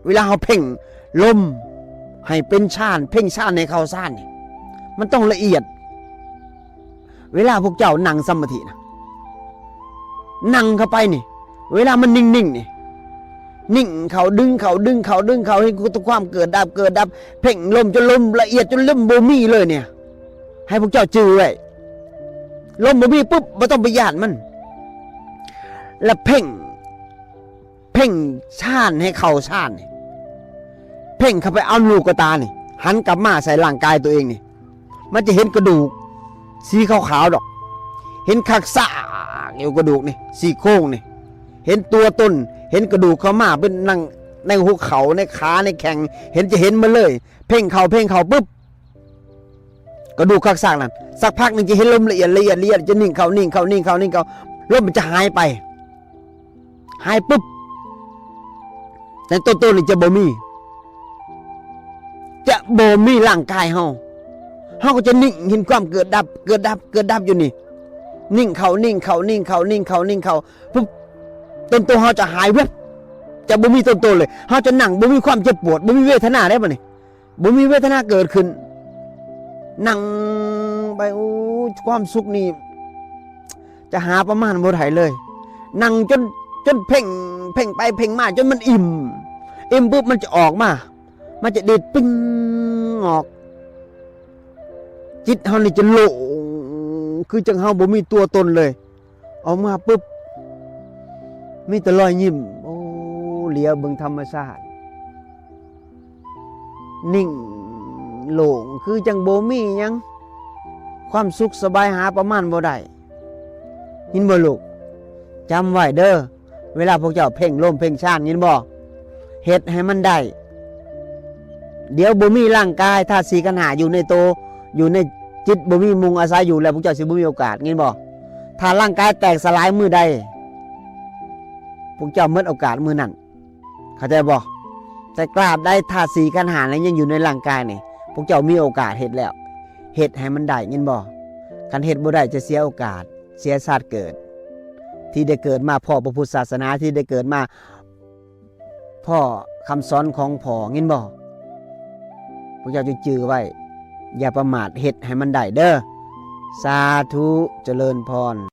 ເວລາເຮົາເພັ່ງລົມໃຫ້ເປັນຊານ ເພັ່ງຊານໃຫ້ເຂົ້າຊານນີ້ ມັນຕ້ອງລະອຽດ. ເວລາພວກເຈົ້ານັ່ງສະມາທິນະ ນັ່ງເຂົ້າໄປນີ້ ເວລາມັນນິ່ງໆນີ້ ນິ່ງເຂົ້າ ດຶງເຂົ້າ ດຶງເຂົ້າ ດຶງເຂົ້າ ເຫັນຄວາມເກີດດັບ ເກີດດັບ ເພັ່ງລົມຈົນລົມລະອຽດ ຈົນລົມບໍ່ມີເລີຍນີ້ ໃຫ້ພວກເຈົ້າຈື່ໄວ້. ລົມບໍ່ມີປຶບ ບໍ່ຕ້ອງໄປຢ້ານມັນ ລະເພັ່ງ ເພັ່ງຊານໃຫ້ເຂົ້າຊານນີ້ ເພັ່ງເຂົ້າໄປເອົາລູກກະຕານີ້ ຫັນກັບມາໃສ່ຮ່າງກາຍຕົວເອງນີ້ ມັນຈະເຫັນກະດູກສີຂາວໆດອກ ເຫັນຄັກຊາກຢູ່ກະດູກນີ້ ຊີ້ໂຄງນີ້ ເຫັນຕົວຕົນ ເຫັນກະດູກເຂົ້າມາເປັນໜັງ ໃນຫົວເຂົ່າ ໃນຂາ ໃນແຂ້ງ ເຫັນ ຈະເຫັນໝົດເລີຍ. ເພັ່ງເຂົ້າ ເພັ່ງເຂົ້າປຶບ ກະດູກຄັກຊາກນັ້ນ ສັກພັກໜຶ່ງຈະເຫັນລົມລະອຽດ ລະອຽດ ລະອຽດ ຈະນິ່ງເຂົ້າ ນິ່ງເຂົ້າ ນິ່ງເຂົ້າ ນິ່ງເຂົ້າ ລົມມັນຈະຫາຍໄປ ຫາຍປຶບ ໃນໂຕໂຕນີ້ຈະບໍ່ມີ ຈະບໍ່ມີຮ່າງກາຍເຮົາ ເຮົາກໍຈະນິ່ງເຫັນຄວາມເກີດດັບ ເກີດດັບ ເກີດດັບຢູ່ນີ້ ນິ່ງເຂົ້າ ນິ່ງເຂົ້າ ນິ່ງເຂົ້າ ນິ່ງເຂົ້າ ນິ່ງເຂົ້າປຶບ ຕົນໂຕເຮົາຈະຫາຍແວັບ ຈະບໍ່ມີຕົນໂຕເລີຍ ເຮົາຈະນັ່ງບໍ່ມີຄວາມເຈັບປວດ ບໍ່ມີເວທະນາແລ້ວບັດນີ້ ບໍ່ມີເວທະນາເກີດຂຶ້ນ ນັ່ງໄປ ໂອ້ ຄວາມສຸກນີ້ຈະຫາປະມານບໍ່ໄດ້ເລີຍ ນັ່ງຈົນ ຈົນເພັ່ງ ເພັ່ງໄປເພັ່ງມາຈົນມັນອີ່ມ ອີ່ມປຶບມັນຈະອອກມາ ມັນຈະດີດປິ້ງອອກ ຈິດເຮົານີ້ຈະໂລ່ງ ຄືຈັ່ງເຮົາບໍ່ມີຕົວຕົນເລີຍ. ອອກມາປຶບ ມີແຕ່ລອຍຍິ້ມ ໂອ້ ຫຼຽວເບິ່ງທຳມະຊາດ ນິ່ງໂລ່ງ ຄືຈັ່ງບໍ່ມີຫຍັງ ຄວາມສຸກສະບາຍຫາປະມານບໍ່ໄດ້. ຍິນບໍ່ລູກ? ຈຳໄວ້ເດີ ເວລາພວກເຈົ້າເພັ່ງລົມເພັ່ງຊານ ຍິນບໍ່? ເຮັດໃຫ້ມັນໄດ້ ດຽວບໍ່ມີຮ່າງກາຍ ທາດສີ່ຂັນຫ້າຢູ່ໃນໂຕ ຢູ່ໃນຈິດ ບໍ່ມີໝ່ອງອາໄສຢູ່ແລ້ວ ພວກເຈົ້າຊິບໍ່ມີໂອກາດ ຍິນບໍ່? ຖ້າຮ່າງກາຍແຕກສະຫຼາຍມື້ໃດ ພວກເຈົ້າໝົດໂອກາດມື້ນັ້ນ ເຂົ້າໃຈບໍ່? ແຕ່ກາບໃດທາດສີ່ຂັນຫ້ານັ້ນຍັງຢູ່ໃນຮ່າງກາຍນີ້ ພວກເຈົ້າມີໂອກາດເຮັດແລ້ວ ເຮັດໃຫ້ມັນໄດ້ ຍິນບໍ່? ຄັນເຮັດບໍ່ໄດ້ຈະເສຍໂອກາດ ເສຍຊາດເກີດ ທີ່ໄດ້ເກີດມາພໍ້ພະພຸດສາສະໜາ ທີ່ໄດ້ເກີດມາ ພໍ້ຄຳສອນຂອງພໍ່ ຍິນບໍ່? ພວກເຈົ້າຈົ່ງຈື່ໄວ້ ຢ່າປະໝາດ ເຮັດໃຫ້ມັນໄດ້ເດີ. ສາທຸ ຈະເລີນພອນ.